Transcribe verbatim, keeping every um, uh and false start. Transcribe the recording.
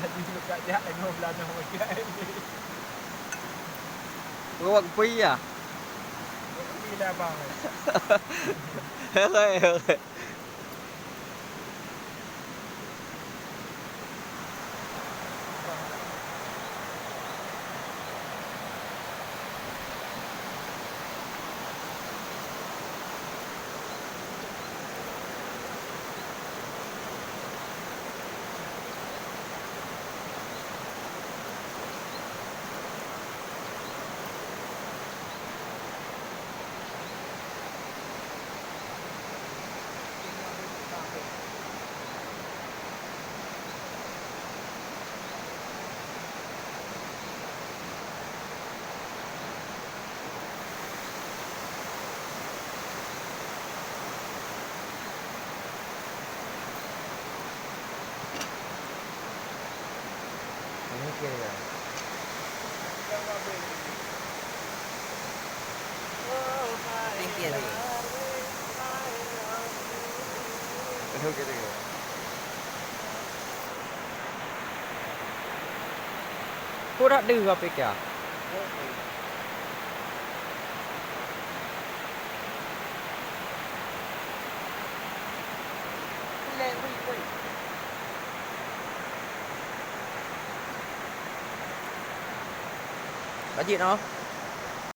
Buka jak lima belas noh buka. Gawak pui ya? Pui lah, bang. Hehe, hehe. Ini kira. Thank you. Ini kira. Kok dak deuh api kah? Bajik noh.